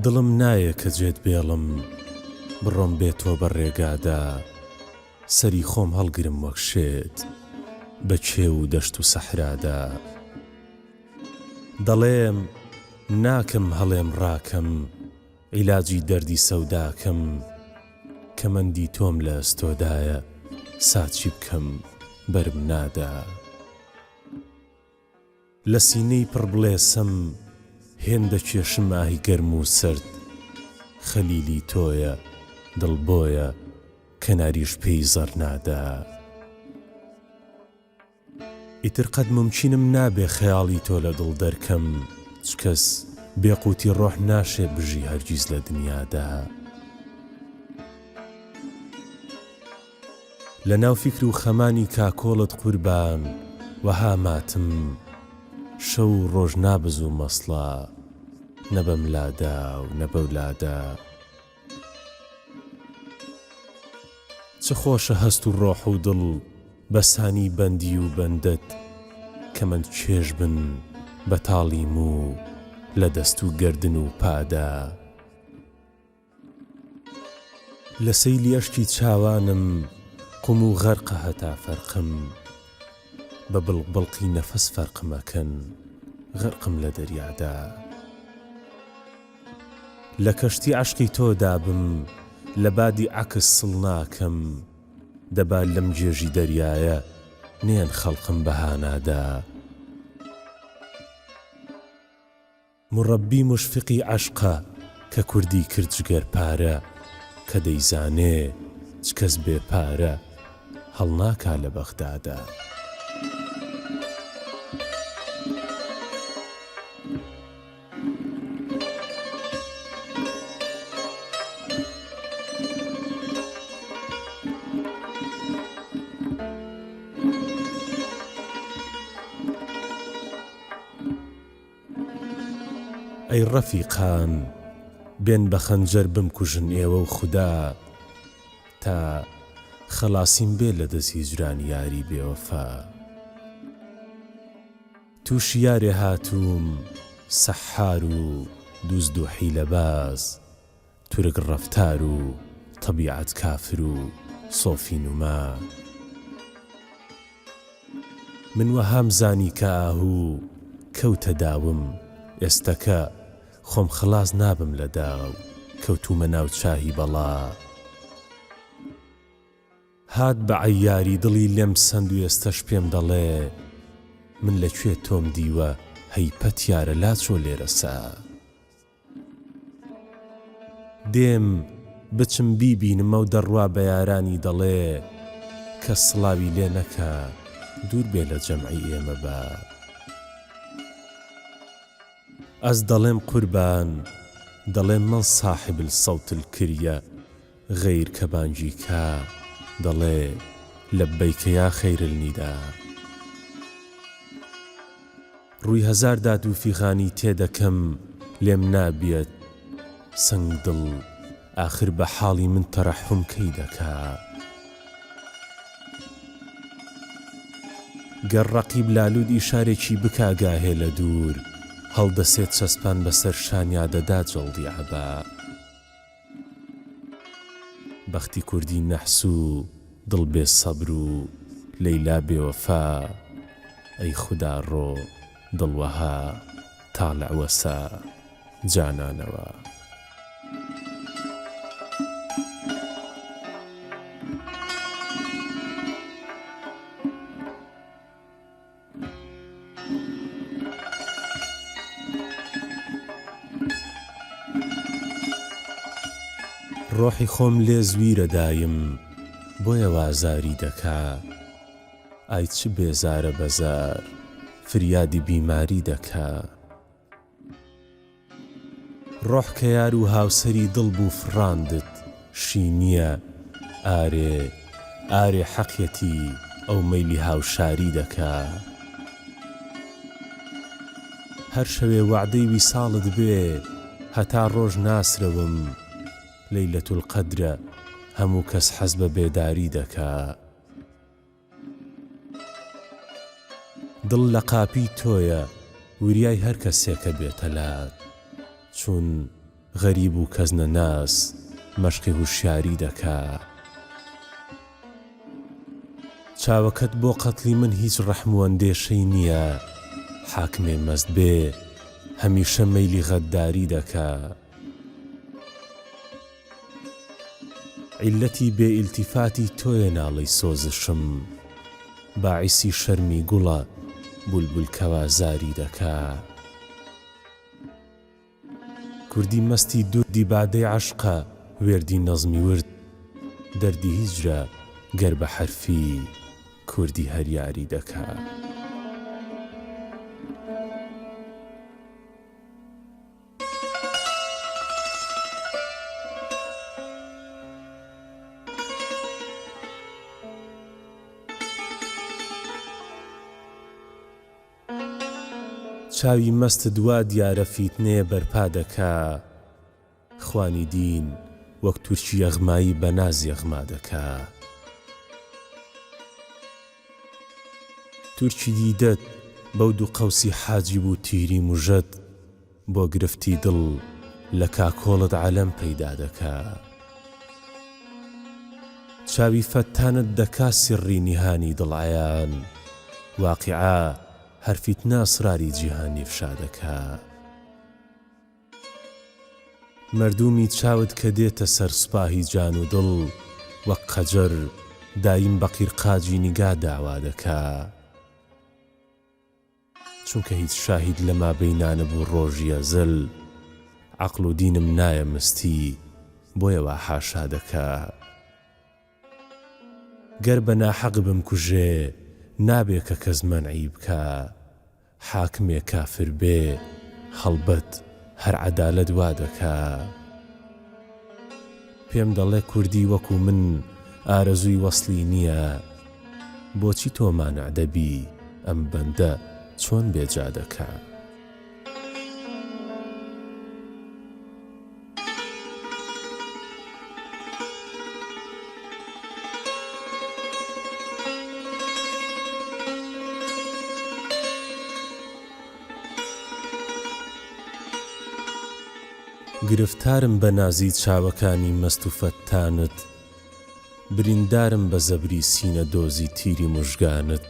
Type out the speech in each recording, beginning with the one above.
دڵم نایە کە جێت بێڵم بڕۆم بێ تۆ بە ڕێگادا سەری خۆم هەڵگرم وەک شێت بە کێو و دەشت و سەحرادا دەڵێم ناکەم هەڵێم ڕاکەم عیلاجی دەردی سەوداکەم کەمەندی تۆم لە ئەستۆدایە سا چی بکەم بەرم نادا. لە سینەی پڕ بڵێسەم هێندە کێشم ئاهی گەرم و سەرد خەلیلی تۆیە دڵ بۆیە کەناریش پێی زەڕ نادا ئیتر قەت مومکینم نابێ خەیاڵی تۆ لە دڵ دەرکەم چ کەس بێ قوتی ڕۆح ناشێ بژی هەرگیز لە دنیادا. لە ناو فیکر و خەمانی کاکۆڵت قوربان وەها ماتم شەو و ڕۆژ نابزوو مەسڵا نە بەم لادا و نە بەو لادا چ خۆشە هەست و ڕۆح و دڵ بە سانی بەندی و بەندەت کەمەند چێژ بن بە تاڵی موو لە دەست و گەردن و پادا. لە سەیلی ئەشکی چاوانم قوم و غەرقە هەتا فەرقم بە بڵق بڵقی نەفەس فەرقم ئەکەن غەرقم لە دەریادا لە کەشتی عەشقی تۆ دابم لە بادی عەکس سڵ ناکەم دەبا لەم گێژی دەریایە نێن خەڵقم بە هانادا. مورەبی موشفیقی عەشقە کە کوردی کرد جگەر پارە کە دەیزانێ چ کەس بێ پارە هەڵناکا لە بەغدادا. ئەی ڕەفیقان بێن بە خەنجەر بمکوژن ئێوە و خودا تا خەڵاسیم بێ لە دەس هیجران یاری بێوەفا تووشی یارێ هاتووم سەححار و دوزد و حیلەباز تورک ڕەفتار و تەبیعەت کافر و سۆفی نوما. من وەهام زانی کە ئاهوو کەوتە داوم ئێستەکە خۆم خەڵاس نابم لە داو کەوتوومە ناو چاهی بەڵا. هات بە عەیاری دڵی لێم سەند و ئێستەش پێم دەڵێ من لە کوێ تۆم دیوە هەی پەتیارە لاچۆ لێرە سا. دێم بچم بیبینم ئەو دەڕوا بە یارانی دەڵێ کەس سڵاوی لێ نەکا دوور بێ لە جەمعی ئێمە با ئەز دەڵێم قوربان دەڵێم من صاحب الصوت الکریە غەیر کە بانگی کا دەڵێ لبیک یا خیر الندا. ڕووی هەزار داد و فیغانی تێ دەکەم لێم نابیەت سەنگ دڵ ئاخر بە حاڵی من تەرەحوم کەی دەکا؟ گەر ڕەقیب لالوت ئیشارێکی بکا گاهێ لە دوور هەڵدەسێت چەسپان بەسەر شانیا دەدا جەڵدی عەبا. بەختی کوردی نەحس و دڵ بێ سەبر و لەیلا بێ وەفا ئەی خودا ڕۆ دڵ وەها تاڵع وەسا جانانەوە. ڕۆحی خۆم لێ زویرە دایم بۆیە وا زاری دەکا ئای چ بێزارە بەزار فریادی بیماری دەکا. ڕۆح کە یار و هاوسەری دڵ بوو فڕاندت شینیە ئارێ ئارێ حەقیەتی ئەو مەیلی هاوشاری دەکا هەر شەوێ وەعدەی ویساڵت بێ هەتا ڕۆژ ناسرەوم لەیلەتولقەدرە هەموو کەس حەز بە بێداری دەکا. دڵ لە قاپی تۆیە وریای هەر کەسێکە بێتە لات چون. غەریب و کەس نەناس مەشقی هوشیاری دەکا. چاوەکەت بۆ قەتڵی من هیچ ڕەحم و ئەندێشەی نییە، حاکمێ مەست بێ هەمیشە مەیلی غەدداری دەکا. عیللەتی بێ ئیلتیفاتی تۆیە ناڵەی سۆزشم، باعیسی شەرمی گوڵە بولبول کەوا زاری دەکا. کوردی مەستی دوردی بادەی عەشقە وێردی نەزمی ورد دەردی هیجرە گەر بە حەرفی کوردی هەر یاری دەکا. چاوی مەستت وا دیارە فیتنەیە بەرپا دەکا خوانی دین وەک تورکی یەغمایی بە ناز یەغما دەکا تورکی دیدەت بەو دوو قەوسی حاجیب و تیری مژەت بۆ گرفتی دڵ لە کاکۆڵت عەلەم پەیدا دەکا. چاوی فەتتانت دەکا سیڕڕی نیهانی دڵ عەیان واقیعە هەر فیتنە ئەسراری جیهان ئیفشا دەکا. مەردوومی چاوت کە دێتە سەر سوپاهی جان و دڵ وەک قەجەر دایم بە قیرقاجی نیگا داوا دەکا. چونکە هیچ شاهید لە مابەینا نەبوو ڕۆژی ئەزەل عەقڵ و دینم نایە مستی بۆیە وا حاشا دەکا گەر بە ناحەق بمکوژێ نابێ کە کەس مەنعی بکا حاکمێ کافر بێ هەڵبەت هەر عەدالەت وا دەکا. پێم دەڵێ کوردی وەکو من ئارەزووی وەسڵی نییە بۆچی تۆ مانع دەبی ئەم بەندە چۆن بێجا دەکا. گرفتارم بە نازی چاوەکانی مەست و فەتتانت بریندارم بە زەبری سینە دۆزی تیری موژگانت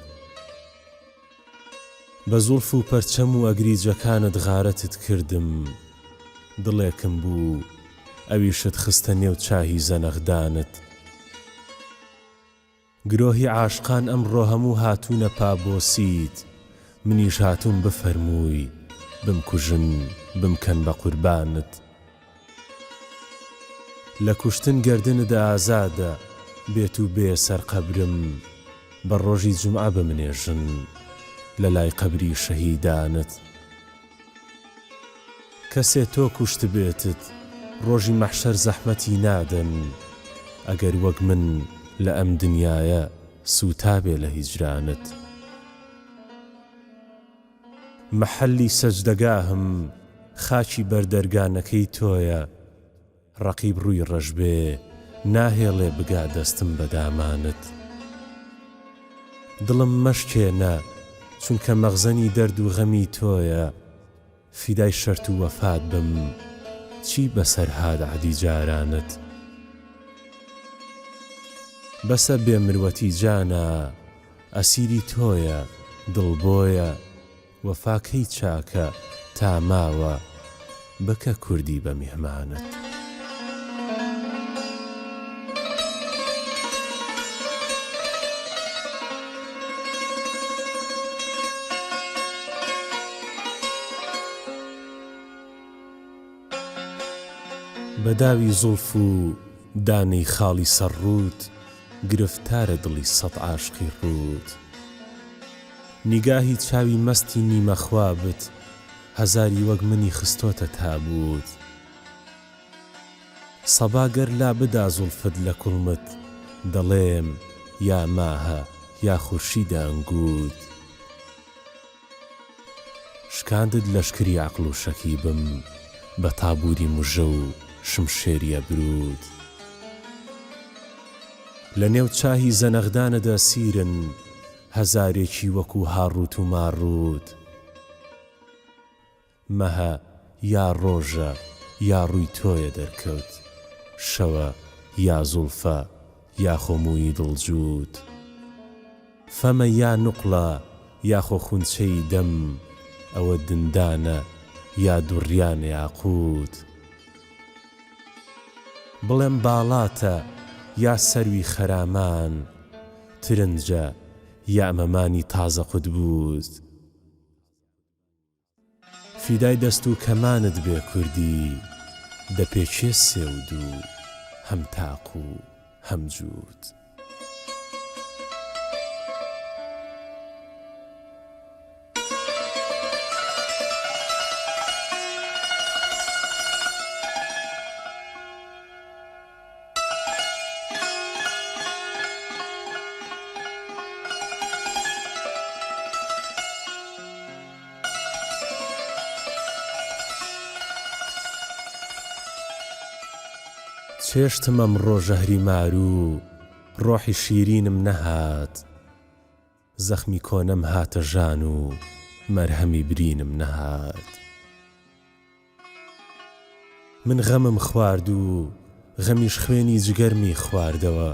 بە زوڵف و پەرچەم و ئەگریجەکانت غارەتت کردم دڵێکم بوو ئەویشت خستە نێو چاهی زەنەخدانت. گرۆهی عاشقان ئەمڕۆ هەموو هاتوونە پابۆسیت منیش هاتووم بفەرمووی بمکوژن بمکەن بە قوربانت لە کوشتن گەردنت ئازادە بێتوو بێیە سەر قەبرم بە ڕۆژی جومعە بمنێژن لە لای قەبری شەهیدانت. کەسێ تۆ کوشتبێتت ڕۆژی مەحشەر زەحمەتی نادەن ئەگەر وەک من لە ئەم دنیایە سووتابێ لە هیجرانت مەحەلی سەجدەگاهم خاکی بەر دەرگانەکەی تۆیە ڕەقیب ڕووی ڕەش بێ ناهێڵێ بگا دەستم بە دامانت دڵم مەشکێنە چونکە مەخزەنی دەرد و غەمی تۆیە فیدای شەرت و وەفات بم چی بەسەر هات عەدی جارانت بەسە بێ مروەتی جانا ئەسیری تۆیە دڵ بۆیە وەفا کەی چاکە تا ماوە بکە کوردی بە میهمانت. بە داوی زوڵف و دانەی خاڵی سەر ڕووت گرفتارە دڵی سەد عاشقی ڕووت. نیگاهی چاوی مەستی نیمە خوابت هەزاری وەک منی خستۆتە تابووت. سەبا گەر لابدا زوڵفت لە کوڵمت دەڵێم یا ماهە یا خورشیدە ئەنگووت. شکاندت لەشکری عەقڵ و شەکیبم بە تابووری مژە و شمشێری ئەبرووت. لە نێو چاهی زەنەخدانت ئەسیرن هەزارێکی وەکوو هاڕووت و ماڕووت. مەهە یا ڕۆژە. یا ڕووی تۆیە دەرکەوت شەوە یا زوڵفە یاخۆ مووی دڵ جووت فەمە یا نوقڵە یاخۆ خونچەی دەم ئەوە دندانە یا دوڕیانە یاقووت بڵێم باڵاتە یا سەروی خەرامان ترنجە یا مەمانی تازە قوتبووت. فیدای دەست و کەمانت بێ کوردی دەپێکێ سێودوو هەم تاق و هەم جووت. چێشتم ئەمڕۆ ژەهری مارو ڕۆحی شیرینم نەهات زەخمی کۆنەم هاتە ژان و مەرهەمی برینم نەهات. من غەمم خوارد و غەمیش خوێنی جگەرمی خواردەوە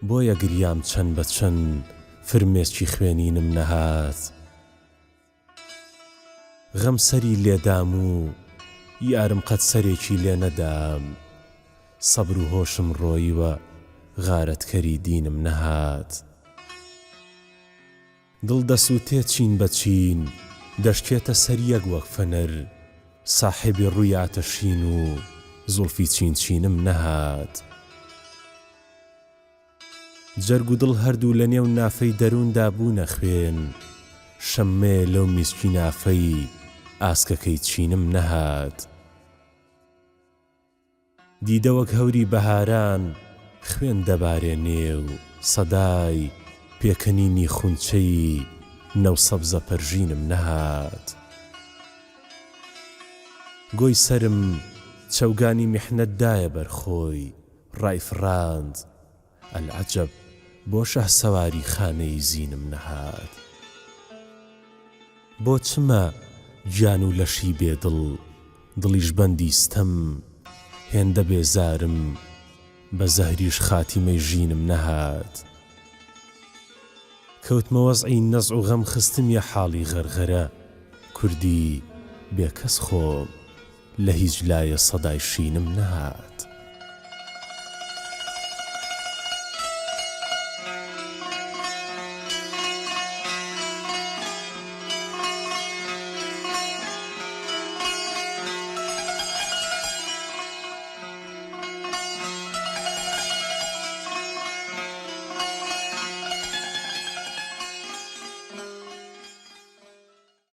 بۆیە گریام چەند بە چەند فرمێسکی خوێنینم نەهات غەم سەری لێدام و یارم قەت سەرێکی لێ نەدام سەبر و هۆشم ڕۆییوە غارەتکەری دینم نەهات. دڵ دەسووتێ چین بە چین دەشکێتە سەر یەک وەک فەنەر ساحێبی ڕووی ئاتەشین و زوڵفی چین چینم نەهات جەرگ و دڵ هەردوو لە نێو نافەی دەرووندا بوونە خوێن شەممەیە لەو میسکی نافەی ئاسکەکەی چینم نەهات. دیدە وەک هەوری بەهاران خوێن دەبارێ نێو سەدای پێکەنینی خونچەی نەوسەبزە پەرژینم نەهات گۆی سەرم چەوگانی میحنەت دایە بەر خۆی ڕایفڕاند ئەلعەجەب بۆ شەهسەواری خانەی زینم نەهات بۆ چمە گیان و لەشی بێ دڵ دڵیش بەندی ستەم هێندە بێزارم بە زەهریش خاتیمەی ژینم نەهات کەوتمە وەزعی نەزع و غەم خستمیە حاڵی غەرغەرە کوردی بێکەس خۆم لە هیچ لایێ سەدای شینم نەهات.